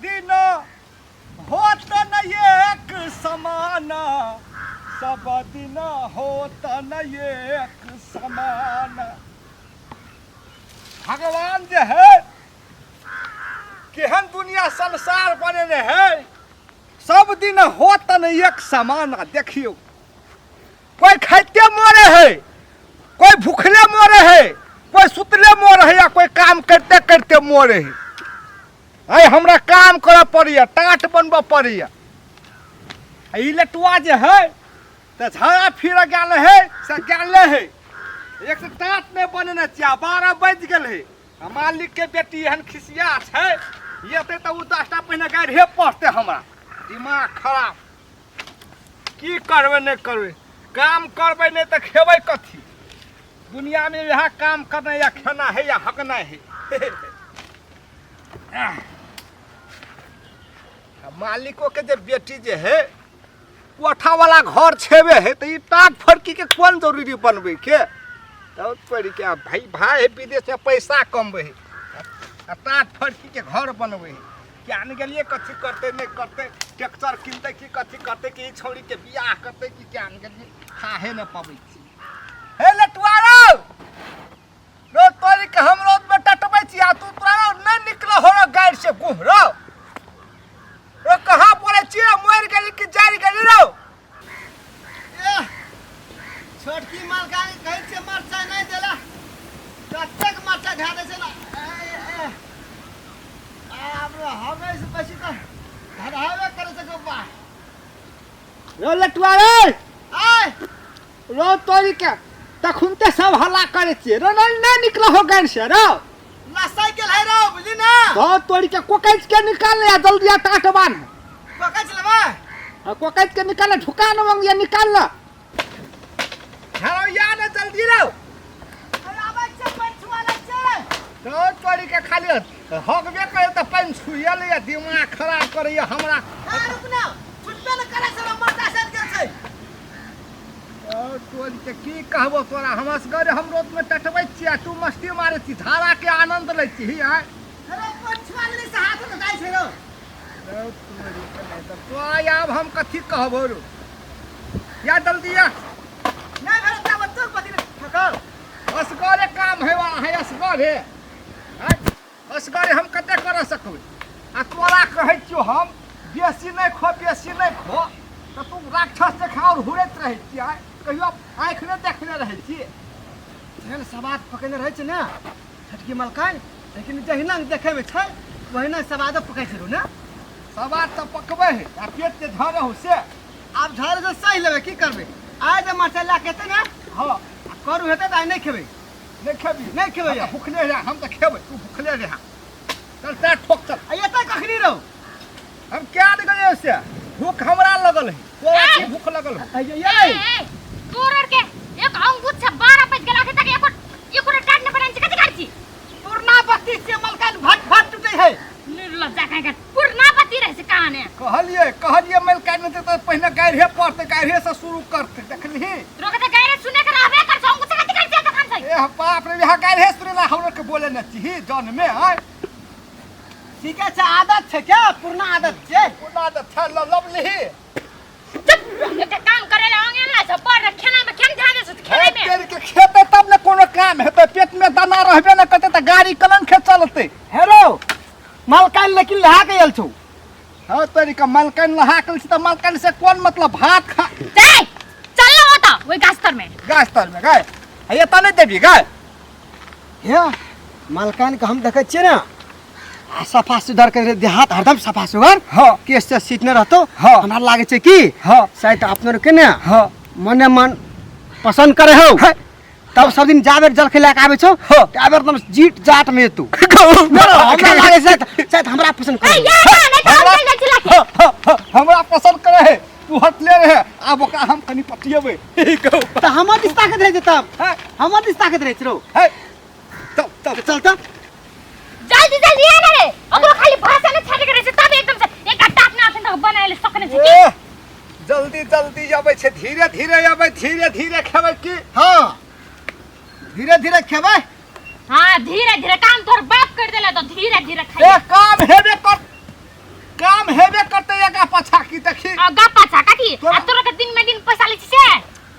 दिन होत न एक समाना, सब दिन होत न एक समाना। भगवान जे है केहन दुनिया संसार बनेने है, सब दिन होत न एक समाना। देखियो कोई खाइते मरे है, कोई भूखले मरे है, कोई सुतले मरे है, या कोई काम करते करते मरे है। आइ हमरा काम करऽ पड़ैया, टाट बनबऽ पड़ैया। आ ई लटुआ जे है तऽ झाड़ा फिरऽ गेल है से गेले है, एक तऽ टाट नहि बनेने छियै, आ 12 बाजि गेल है। आ मालिकके बेटी एहन खिसिया छै, एतै तऽ ओ 10टा पहिने गारिहे पढ़तै। हमरा दिमाग खराब, की करबै नहि करबै, काम करबै नहि तऽ खेबै कथी? दुनियामे इएह काम करना या खेना है या हकना है। मालिको के जे बेटी जे है कोठा वाला घर छेबे है, तऽ ई टाक फड़की के कोन जरूरी बनबै के? तब पढ़ि के भाई भाई है विदेश में पैसा कमबै है आ टाक फड़की के घर बनबै है। क्या नहि गेलियै कथी करतै नहि करतै, ट्रैक्टर किनतै कि कथी करतै, कि ई छौड़ी के बियाह करतै कि क्या नहि गेलियै, खाहे नहि पबै छी। हे लटुआ रौ, रो तोरी के हम रोज में टटबै छी आ तू तोरा रौ नहि निकल हो रौ गाड़ि से गुह रौ। रो कहाँ बोलै छी रो, मरि गेली कि जरि गेली रौ? एह, छोटकी मालका के कहै छियै मरचाइ नहि देला, कतेक मरचाइ धए दै छै ने। ए, ए, आब रो हमे से बेसी तऽ धराबे करै छै गप्पा। रो लटुआ रे, आय रो तोरी के तखुनते सब हल्ला करै छियै रो, नहीं नहीं निकल हो गाड़ि से रो। लसाइ गेल है रो, बुझली ना? तो तोरी के कोकैच के निकाल ले, जल्दी आ टाट बान्ह। कोकैच लेबै? हाँ, कोकैच के निकाल ले, ढुका न मंगिया निकाल ले। झाड़ो या ना जल्दी रो। अरे आबै छै, पानि छुआ लै छै। तो तोरी के खाली हकबे करे तऽ पानि छुइए लैया, दिमाग खराब करैया हमरा। ए, रुक ना, छुटबे न करै छै रो, मरचाइ सड़ि गेल छै। तोरी के की कहबो तोरा, हम असगरे हम रोज में टटबै छियै आ तू मस्ती मारै छी, धारा के आनंद लै छी आय। अरे पानि छुआ लेने से हाथ में जाइ छै रौ। रौ तोरी के नहि तऽ तोरा आब हम कथी कहबो रौ। या जल्दी या। नहि भेल ताबत तोर पति ने ठकल। असगरे काम है वाला है, असगरे आय, असगरे हम कते कर सकबै? आ तोरा कहै छियौ हम बेसी नहि खो, बेसी नहि खो, तऽ तू राक्षस जकाँ आओर हुरैत रहै छियै आय, कहियो आँखि नहि देखने रहै छी। जेहन सवाद पकड़ने रहै छै ने छोटकी मलकाइन, लेकिन जहिना देखैमे छै ओहिना सवादो पकै छै ने। सवाद तऽ पकबै है आ पेट जे झरहु से। आब झर जे सहि लेबै, की करबै? आइ जे मरचाइ लए के एतै ने, हँ, आ करू हेतै तऽ आइ नहि खेबै। नहि खेबी? नहि खेबै। हम तऽ भुखले रह, हम तऽ खेबै, तू भुखले रह। चल टाट ठोक चल। आ एतै कखनी रहो? हम क्या ने गेलियै से भूख हमरा लगल है, तोरा की भूख लगल है? आइये ये। ए, तोर आर के एक अंगूठ से 12 बज गेल, अखन तक एको एको टाट नहि बनाइन छै, कथी करै छी? पुरना बत्ती से मलकान भट भट टूटे है। निर्लज्जा कहीं के पुरना बत्ती रहे से कहाने। कहलिए कहलिए मेल काट नहीं तऽ पहिने गाढ़े पड़तै, गाढ़े से शुरू करतै, देखलही? तोरा के तऽ गाढ़े सुने के रहबे कर छौ, अंगूठ से कथी करै छी तखन से? ए बाप रे, यहाँ गाढ़े सुने ला हमरा के बोले न छी जन में आय। ठीके छै, आदत छै क्या? पुरना आदत छै। पुरना आदत छै, लवली। चुप, एकटा काम करे ला अंगे ना छै, पर खेना में केन ध्यान दे छै खेने में? तेरे के खेते तब ने कोनो काम हेतै, पेट में दाना रहबे न करतै तऽ गाड़ी कलन खे चलतै। हेलो मलकाइन लेकिन लहा के आयल छौ। हाँ तोरी के मलकाइन लहा के छी तऽ मलकाइन से कोन मतलब, भात खा। चल चल ना होता ओई गाछ तर में। गाछ तर में गाय हे एतऽ नहि देबी गाय। हे मलकाइन के हम देखै छियै ने आ सफा सुधर के देहात हरदम सफा सुधर। हाँ। केस से सीटने रहतो। हाँ। हमरा लागे छै कि हाँ। शायद अपनो के ने हाँ। मने मन पसंद करे हो। है। तब सब दिन जाबेर जलखै लए के आबै छौ, हाँ। ताबेर एकदम जीट जाट में तू। हमरा लागे छै शायद हमरा पसंद ए करे। या ना नहीं तो हम चल जाइ छी लाके। हाँ, हाँ, हाँ, हमरा पसंद करे है, तू हटले रहे, आब ओकरा हम कनि पटिएबै। तऽ हमर दिस ताकत रहै छै तब। है। हमर दिस ताकत रहै छै रौ। है। तब तब चल तब जल्दी जल्दी आ ना रे, ओकरो खाली भाषा ने छाटे करे छै तब एकदम से एक टाट ना अखन तक बनाइले सकने छै की? ए, जल्दी जल्दी अबै छै, धीरे धीरे अबै, धीरे धीरे खेबै की? हाँ धीरे धीरे खेबै। हाँ धीरे धीरे काम तोहर बाप कर देला तो धीरे धीरे ए खाइ। काम हेबे कर। काम हेबे करते एका पाछा की देखी। आ गा पाछा कथी? आ तोरा के दिन में दिन पैसा लै छी से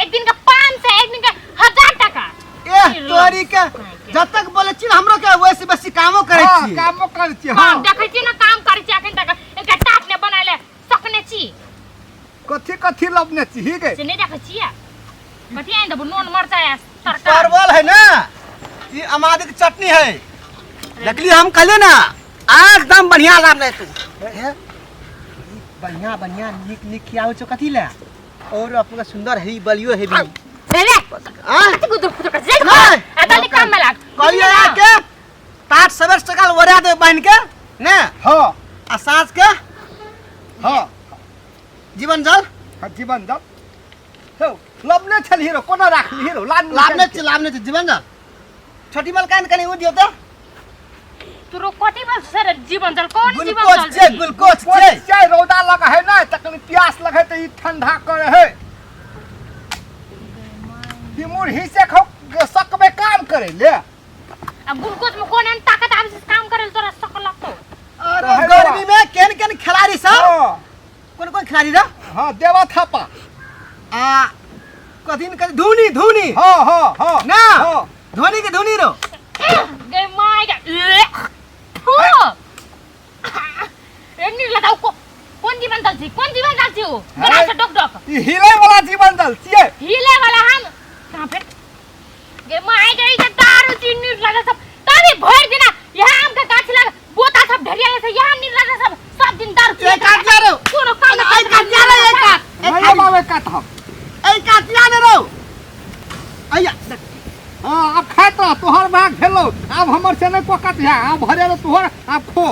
एक दिन के 500, एक दिन के 1000 टका। ए तोरी के जतक बोले छी हमरो के वैसे बेसी कामो करै हाँ, छी। कामो करै छी। हाँ हाँ देखै छी ना काम करै छी अखन तक एकटा टाट ने बनाइले सकने छी। कथी कथी लबने छी ही गे? से नहीं देखै छियै कथी आनि देबो नून मरचाइ आ तरकारी। परवल है ना, ई अमादी के चटनी है। देखली हम कहले ना एकदम बढ़िया लाभ नहीं तू। हे, ई बढ़िया बढ़िया निक निक खियाबै छौ कथी ले? और अपना सुंदर है बलियो है भी। रे रे आ कथी गुदुर फुदुर कर जल्दी नहीं। आ जल्दी काम में लाग। कहलिए आके ताट सवेर सकाल ओरा दे बान्हि के ने। हाँ। आ साँझ के हाँ जीवन जल। हाँ, जीवन जल हौ लबने छलही रो कोना राखली रो लान लाभने छी, लाभने छी जीवन जल। छोटी मलकान कनि उ दियौ त। तोरो कथी भेल सर जीवन जल? कोन जीवन ग्लूकोज जल छै, छी? ग्लूकोज छै। छै रौदा लगे है ना त कनि प्यास लगे त ई ठंडा करे है। ई मुरही से खौ सकबे काम करे ले। आ ग्लूकोज में कोन एहन ताकत आबै छै काम करे ले तोरा सक लगतौ? अरे रहै गर्मी में केन केन खिलाड़ी सब? हाँ। कोन कोन खिलाड़ी रह? हाँ देवा थापा। आ कथी न कथी धोनी, धोनी। हाँ, हाँ, हाँ। ना? हाँ। धोनी के धोनी रो। गे my गे। थू। एनी लगाउ को कोन जीवन दल छी? कोन जीवन दल छी उ? गना से डक डक। ई हिले वाला जीवन दल छियै। हिले वाला हम कहाँ फेर? गे my गे ई दारू चीनी लगा सब तभी भरि दिना यहाँ आम के गाछ लग बोता सब ढेरिया से यहाँ नीर लगा सब सब दिन दारू एक काट ला रो। कोनो काम एक काट ला रो, एक काट। एक नहीं काट। बाबे काट हम। एक काट ला रो। अय्या। हाँ, अब खाइत रह, तोहर भाग भेलो। अब हमर से नहीं पकत है, अब भरे रो तोहर, अब खो।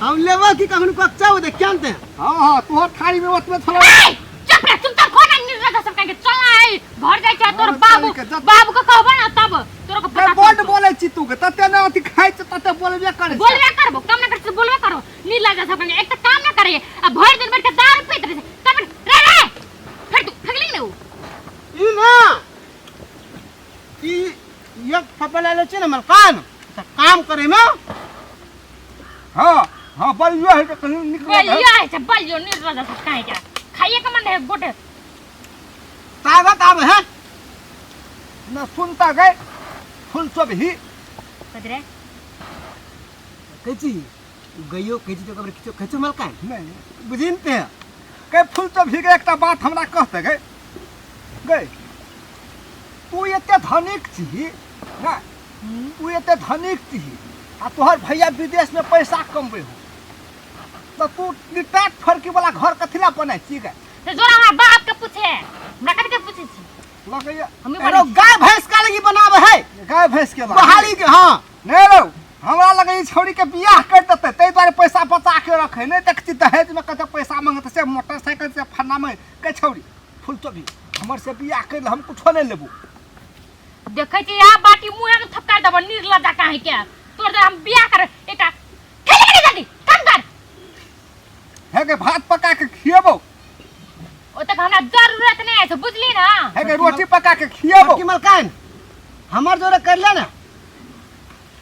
हम लेबो कि कखन कच्चा हो देख जानते हैं। हाँ, हाँ, तोहर थाली में ओतबे थोड़ा। ए, चुप रे, चुपचाप खो ना नीर लगा सब कह के चल आई घर जाय छै तोर हाँ, बाबू, चल के जत- बाबू के कहबो ना तब तोरा के पता बे, बड चलतौ। बोलै छी तू के, तते ने अथी खाइ छै तते बोलबे करै छै। बोलबे करबो, काम ना करछे बोलबे करबो। नीर लगा सब कह के एक त काम ना करे आ भरि दिन बैठ के दारू पीत रहे छै। तब रे रे फेर तू फेकली ने उ। ई ना ई एक थप्पड़ आलो छै ने मलकान त काम करे में। हाँ, हाँ, बलियो है त कहीं निकल बलियो है छै, बलियो नीर लगा सब कह के खाइए के मन है गोटे। ताकत आवे है ना सुनता गए फुल सब ही। कथी रे? कैची गइयो कैची तो कबर किछो कैचो मलकान नहीं बुझिन ते के फुल सब ही के एकटा बात हमरा कहते गए गए तू एते धनिक छी ना, तू एते धनिक छी आ तोहर भैया विदेश में पैसा कमबै हो त तू टाट फरकी वाला घर कथी ला बनाइ छी गे? से जोरा हमरा बाप के पूछे, हमरा कथी के पूछे छी? लगैया हमी अरे बनै छी। गाय भैंस का लगी बनावे है? गाय भैंस के लागी। बहाली के, हाँ। नहीं रौ, हमरा लगै ई छौड़ी के बियाह कर देतै ताहि दुआरे पैसा बचा के रखै। नहीं देखै छी दहेज में कते पैसा मंगतै से मोटरसाइकिल से फन्ना में। के छौड़ी फुल तो भी हमर से बियाह कर ले, हम कुछो नहीं लेबो। देखै छी यहाँ बाटी मुँह में थपका देबो निर्लज्जा काहे के तोर दे हम बियाह कर एकटा खेले के जल्दी काम कर। हे के भात पका के खिएबो। ओतक हमरा जरूरत नहीं है बुझली ना। हे के रोटी पका के खिएबो। की मलकान हमर जोरे कर ले ना।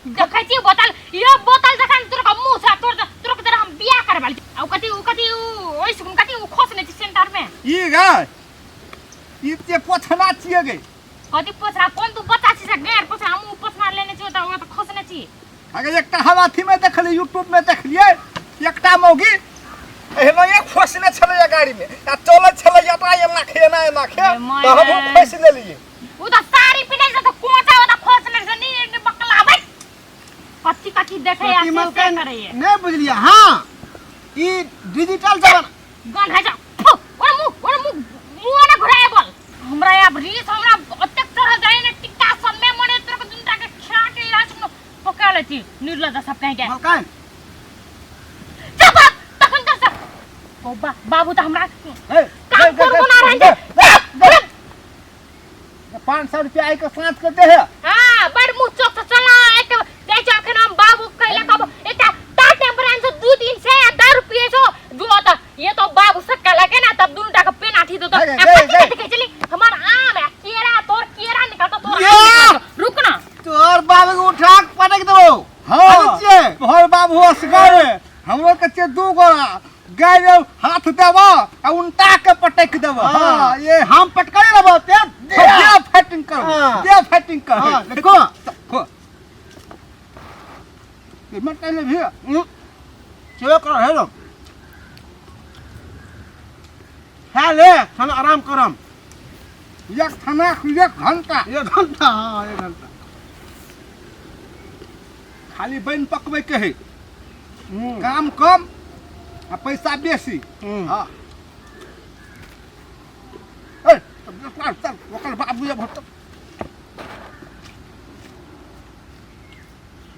देखै छी बोतल, यो बोतल जखन तोर के मुंह से तोर तोर के जरा हम बियाह करबाल। आ कथी उ कथी उ ओइ सुन कथी उ खोस नै छी सेंटर में। ई गे ई जे पोछना छियै गे। कथी पोछना? कोन तू बच्चा छी से गैर पोछना? हम उ पोछना लेने छी त ओ त खोसने छी। अगर एकटा हम अथी में देखलियै यूट्यूब में देखलियै एकटा मौगी एहना एक खोसने छलैया गाड़ी में आ चलै छलैया एना एना खे एना एना खे अरे माय त हमहूँ गे। खोसि लेलियै। उ त साड़ी पिन्है छै त कोचा ओ त खोसने छै नी नी बकला भाई। कथी कथी देखै आ कथी से से मलकान करैया। नहीं बुझलियै। हाँ ई डिजिटल जमाना गन है जा। फु, ओर मुंह, ओर मुंह, मुंह ने घुराए बोल। हमरा आब रीस हमरा ओतेक चढ़ल जाय ने टिक्का सब में मने तोर के दुनटा के खा के इलाज में पकड़ ले छी निर्लज्ज सब कहीं के। मलकान। चुप हो, तखन तो सब। ओ बाबू त हमरा ए, काम ए, ए, करबो ना ए, रहन दे। ए, चुप, ए, 500 रुपया आई के साँझ के दे है। हाँ, बड़ मुंह चौक से चला, एक जाइ छै अखन हम बाबू कहले कब एकटा टाटा ब्रांड से 2 दिन से आ दारू पिए छो, जो त ये तो बाबू से कहला के ना तब दुनू टा के पेन आठी दो तो। अरे, आ गए, कथी गए। कथी कहै छली? हमर आम आ केरा, तोर केरा निकलतो, तोर आम या! निकलतो। रुक ना। तोर बाबू के उठा के पटक देबो। हाँ, अरे छियै। तोहर बाबू असगर है, हमरो के छियै 2 गोरा। गाय रे हाथ देब आ उल्टा के पटक देब। हाँ, ये हम पटकले लेबो ते दे फाइटिंग कर, हाँ। दे फाइटिंग कर। हाँ, देखो। देखो ये मत ले भी। चेक कर है लो खा ले खाना, आराम करम। एक थाना एक घंटा। एक घंटा, हाँ, एक घंटा। खाली बन पकबै के है, काम कम आ पैसा बेसी। हाँ, ए, चल, चल, ओकर बाबू ये भट्ट।